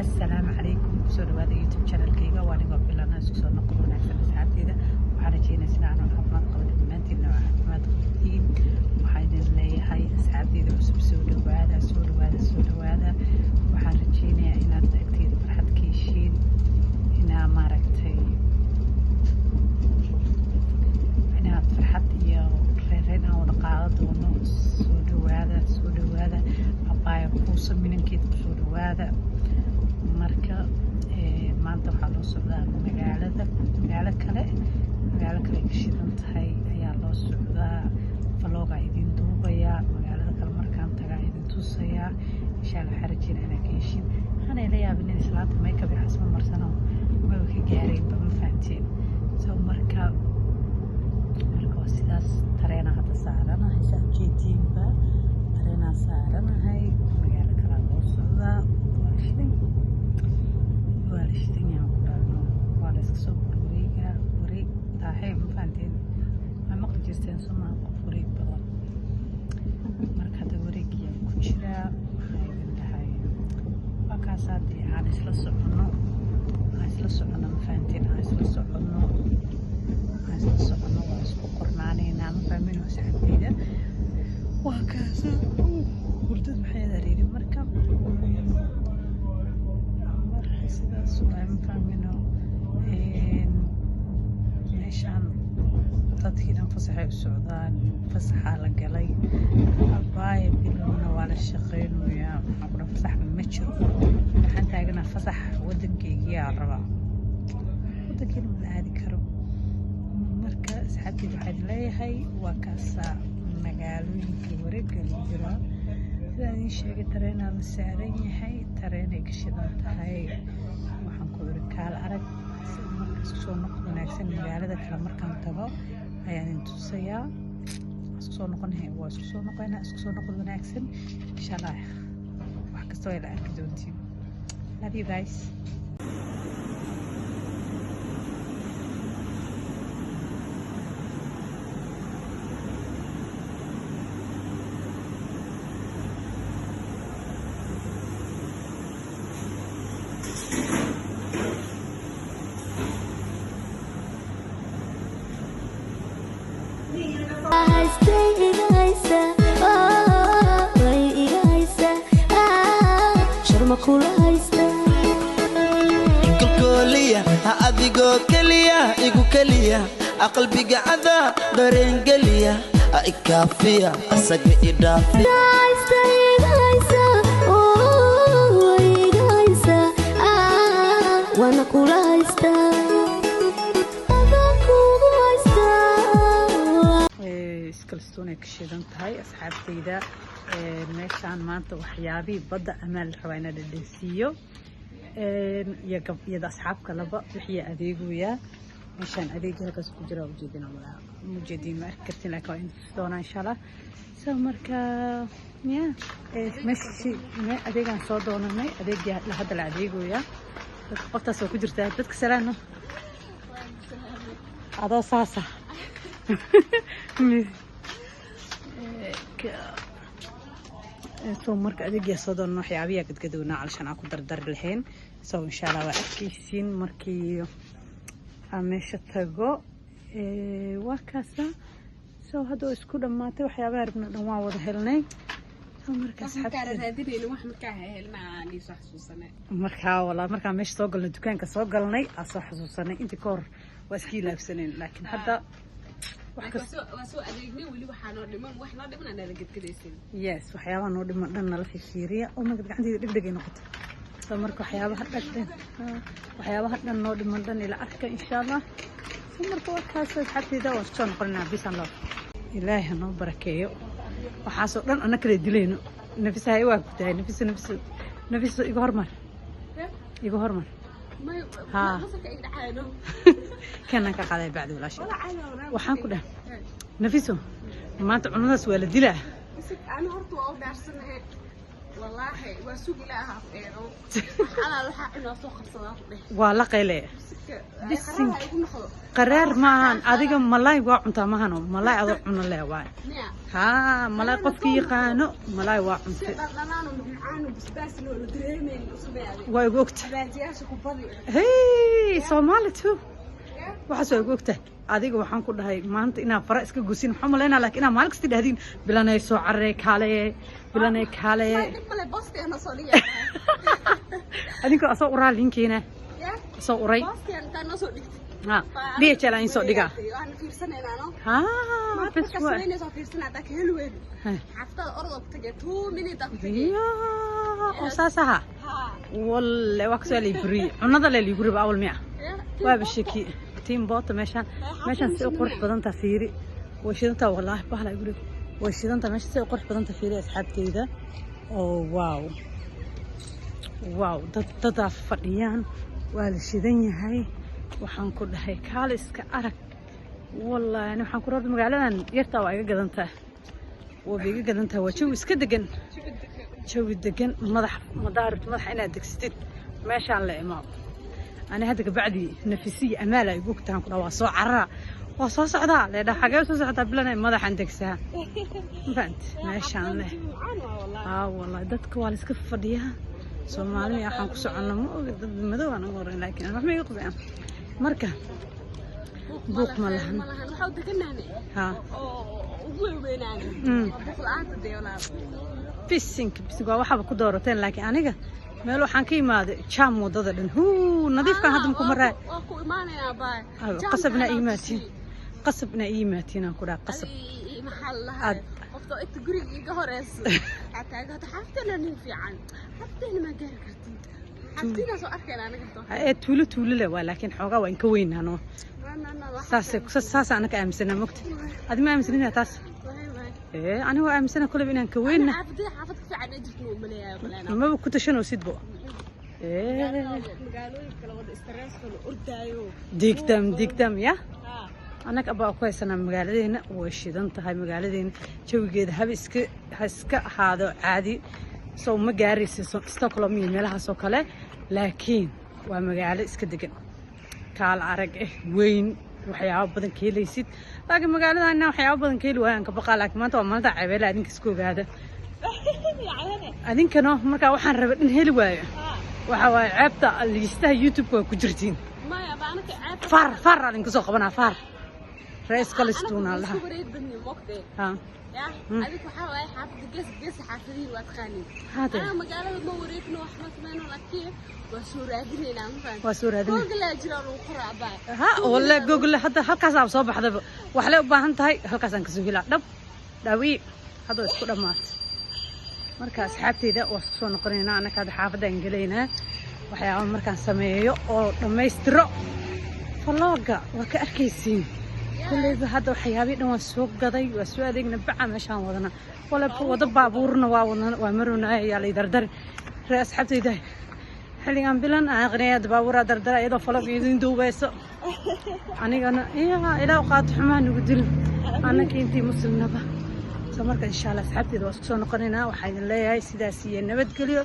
Assalaamu calaykum, kusoo dhawaada YouTube channelkayga. Waa anigoo bilana. Isku soo noqon wanaagsan, asxaabteyda. Waxaan rajeynaya sida aan caafimaad qabo dhammaantiinna waa caafimaad qabtiin. Waxaa idin leeyahay, asxaabteyda cusub, soo dhawaada, soo dhawaada, soo dhawaada. Waxaan rajeynayaa inaad agteyda farxad ka heshiin, inaa maaragtay inaad farxad iyo reereyn aan wada qaado doono. Soo dhawaada, soo dhawaada. Abbaaya kuusa minankeed, kusoo dhawaada. Marka maanta waxaa loo socdaa magaalada, magaalo kale, magaalo kale ay ka shidan tahay ayaa loo socdaa. Vlogaa idin duubayaa, magaalada kale markaan tagaa idin tusayaa, insha Allah. Waxaa rajeynaa inaa ka heshin. Waxaanay la yaabin in islaanta makeup iyo xasma marsano maba ka gaaraynba, ma fahanteen? So marka waa sidaas. Tareena hadda saaranahay, saa ujeediinba tareenaa saaranahay. Magaalo kalaa loo socdaa. Waa la shidan, waa la shidan yahay ku dhahno. Waa la iska soo wareegaa, wareeg taaxee, ma fahanteen? Waa maqli jirteen somaa, qof wareeg badan. Marka hadda wareegiyaa ku jiraa. Waxaa idin dhahay, waa kaas. Haddii aan isla soconno, aan isla soconno, ma fahanteen? Aan isla soconno, aan isla soconno, waa isku qornaaneynaa, ma fahmin, asxaabteyda? Waa kaasa. Hurdad maxay dareeri. Marka sidaas waay, ma fahmino? Meeshaan dadkii dhan fasaxay u socdaan, fasaxaa la galay. Abbaaya bilowna waa la shaqeynayaa. Maxaa ku dhan, fasax ma jiro. Waxaan taaganaa fasax wadankeygiyaa rabaa, wadankiina ma la aadi karo. Marka asxaabteyda waxaa idin leeyahay, waa kaasaa. Magaalooyinka wareegga lagu jiraa. Sidaan idiin sheegay, tareenaa la saaran yahay, tareenay ka shidan tahay. Waxaan ku iri, kaal arag. Marka isku soo noqod wanaagsan. Magaalada kale markaan tago ayaan idin tusayaa. Isku soo noqonahay, waa isku soo noqonaa. Isku soo noqod wanaagsan, insha Allah. Wax kasta waa la arki doontiin. Love you guys. Haystay iga haysa, way iga haysa, sharma kula haysta. Kalkooliya ha adigoo keliya igu keliya, qalbiga cadaa dareengeliya, ha ikaafiya asaga idhaafiya. Haystay iga haysa, way iga haysa, waana kula haysta, adaa kugu haysta. Iskalstoon ay ka shidan tahay, asxaabteyda. Meeshaan maanta waxyaabihii badda amaa la rabaa inaa dhadhansiiyo iyo iyada asxaab kaleba. Wixii adeegoyaa meeshaan, adeegi halkaas ku jira, ujeedin malaa, ujeedin, ma arki kartin, laakiin waa in tusi doonaa, insha Allah. So marka ya meeshii adeegaan soo doonanay, adeegii hadda la adeegoyaa. Dadka qoftaas waa ku jirtaa. Dadka salaano adoo saasa. So marka adeegyaa soo doonan, waxyaabiyaa gadgadownaa calashaan aan ku dardari lahayn. So insha Allah waa arkaysiin markii aan meesha tago. Waa kaasa. So hadda waa isku dhammaatay, waxyaabaha rabna dhan waan wada helnay. So marka markaa walaa markaan meesha soo galnay, dukaanka soo galnay, aan soo xasuusanay. Intii ka hor waa iska ilaabsaneen, laakiin hadda wax kasta waa soo adeegnay. Weli waxaa noo dhiman, wax noo dhiman anaa la gedgedaysin. Yes, waxyaabaha noo dhiman dhan nala fiiriya. Oo marka gacanteyda dhegdheg ay noqotay. So marka waxyaabaha dhan, waxyaabaha dhan noo dhiman dhan ila arka, insha Allah. So marka waa kaas, asxaabteyda. Waan isku soo noqonaa. Peace and love. Ilaahay ha noo barakeeyo. Waxaasoo dhan ana kala dilayno. Nafisahay waa ku tahay. Nafiso, nafiso, nafiso, iga hormar, iga hormar. Haa. Kanaan ka qaaday bacdi walaashay. Waxaan ku dhahay, nafiso, maanta cunadaas waa la dilaa. Ana horta waa u dhaarsanahay. Wallaahi waa sugi lahaa ku eego. Alaal waxaa cunaa soo qabsadaa ku dheh. Waa la qayle. Bisinka igu noqdo. Qaraar maahan, adiga malaay waa cuntaa mahano, malaay adoo cuno leh waay. Miya? Haa, malaay qofkii yaqaano malaay waa Si cuntay. Dhadhanaano macaan, basbaas loo la dareemeyn u sameeyay. Waa igu ogta. Xabaajiyaasha ku badi. Hey, Soomaali too, waxaas waa igu ogtahay. Adiga waxaan ku dhahay maanta inaa fara iska gusin waxaan malaynaa, laakiin inaa maalin kasta dhahdiin bilanay soo cararey kaalaye, bilanay kaalaye. Dhib male, boosteena soo dhigay. Adinkoo asoo uraa linkeena. Ya. Asoo uray. Boosteena intaa noo soo dhigtay. Ha, DHL aan soo dhigaa. Waan fiirsanaynaa no. Ha. Maanta Bes markaa waa samaynaysa waa fiirsanaa, hadaa ka heli weyno. Xaafadada orod oo ku tagay, 2 minute aa ku tagay. Ya, oo saas aha. Haa. Walle waa kasoo liiburiye cunada le liigu riba awal miya. Ya. Waaba shaki tiim boota meeshaan. Meeshaan si u qurux badan taa fiiri, way shidantaa wallaahi, bahla igu dhig, way shidantaa meesha, si u qurux badan taa fiiri asxaabteyda. Oo wow wow, dad dadaa fadhiyaan, waa la shidan yahay. Waxaan ku dhahay kaali iska arag. Wallaahi ani waxaan ku rabay magaaladan yartaa waa iga gadantaa, waaba iga gadantaa. Waa jawi iska degan, jawi degan. Madax madaaribta madaxa inaad degsatid meeshaan la imaado. Ani hadda kabacdi nafisiya amaala igu ogtahan ku dhaha waa soo carara, waa soo socdaa leedha. Xagee soo socotaa bilanay? Madaxan degsaa, ma fahanti? Meeshaan leh. Macaan waa wallaahi. Aa wallahi, dadka waa la iska fadhiyaa. Soomaalida waxaan ku soconna ma ogi, dad madow aan ugu horreyn, laakiin wax ma iga qusayaan. Marka buuq ma lahan. Ma lahan, waxaa u deganaane. Haa. Oo ugu weynaane. Waa buuq la'aanta dee walaal. Bisinka bisinka, waa waxaaba ku doorateen, laakiin aniga meel waxaan ka imaaday jaam wadada dhan huu nadiifkan hadda maku maraay. Waa ku imaanaynaa baay. Qasab inaa iimaatiin, qasab inaa iimaatiin aan ku dhaha, qasab. Maxaa la lahaa qofta inta guriga iga horeyso xataa hada xaafteena nin fiican, xaafteena ma gaari kartid, xaafteena soo arkayna aniga to. Ee tuulo tuulo le waa, laakiin xoogaa waa inka weynaano. Saasay saasa anaka aaminsana mogta. Adi ma aaminsanina taas? Ee aniga waa aaminsana kuleba inaan ka weyna. Xaafadda xaafad ka fiican ay jirto ma umaleeyaa malena. Maba ku tashanoosidbo ee Magaalooyin kale wada stress kale ordaayo. Digtam digtam ya. Annaga abaa ku haysanaa magaaladeena, way shidan tahay magaaladeena, jawigeeda haba iska ha iska ahaado caadi, soo ma gaaraysa Stockholm iyo meelahaas oo kale, laakiin waa magaalo iska degan, kaal arag eh, weyn, waxyaabo badan ka helaysid. Laakiin magaaladana waxyaabo badan ka heli waayaan ka baqaa. Laakiin maanta waa maalinta cebeela, adinka iska ogaada. Adinkana markaa waxaan rabay dhan heli waayo, waxa waaye ceebta liistaha YouTube-ka waa ku jirtiin. Maya ba, anaka ceeb. Faar faar aan idinka soo qabanaa, faar rees qalistuuna laha. Isku wareeg badni moogtee. Ha. Ya, adiga waxaa waaye xaafadda gees gees, xaafadihi waa taqaaniin. Hade. Anaga magaalada ma wareegno, wax ma sameyno, laakiin waa soo raadinaynaa, ma fahanti? Waa soo raadinay. Google aa jira lagu qoraa abaa. Ha walle, Google hadda halkaasaa soo baxdaba, waxlay u baahan tahay halkaasaan kasoo helaa dhab dhawii hadda waa isku dhammaatay. Marka asxaabteyda waa isku soo noqonaynaa. Annaka hadda xaafadaan gelaynaa, waxyaaba markaan sameeyo oo dhammaystiro vlog-ga waa ka arkaysiin kulleyba. Hadda waxyaabihii dhan waan soo gaday, waa soo adeegna, baca meeshaan wadana wala wado baabuurna waa wadana, waa maroonaya, yaa lay dardarin ree asxaabteyda. Xilligan bilan aan aqrinaya hadda baabuuraa dardara iyadoo vlog idin duubayso. Anigana iya ilaa qaato xumaha nagu dilin annaka intii muslimnaba. So marka insha Allah asxaabteyda waa isku soo noqonaynaa. Waxaa idin leeyahay sidaas iyo nabadgelyo.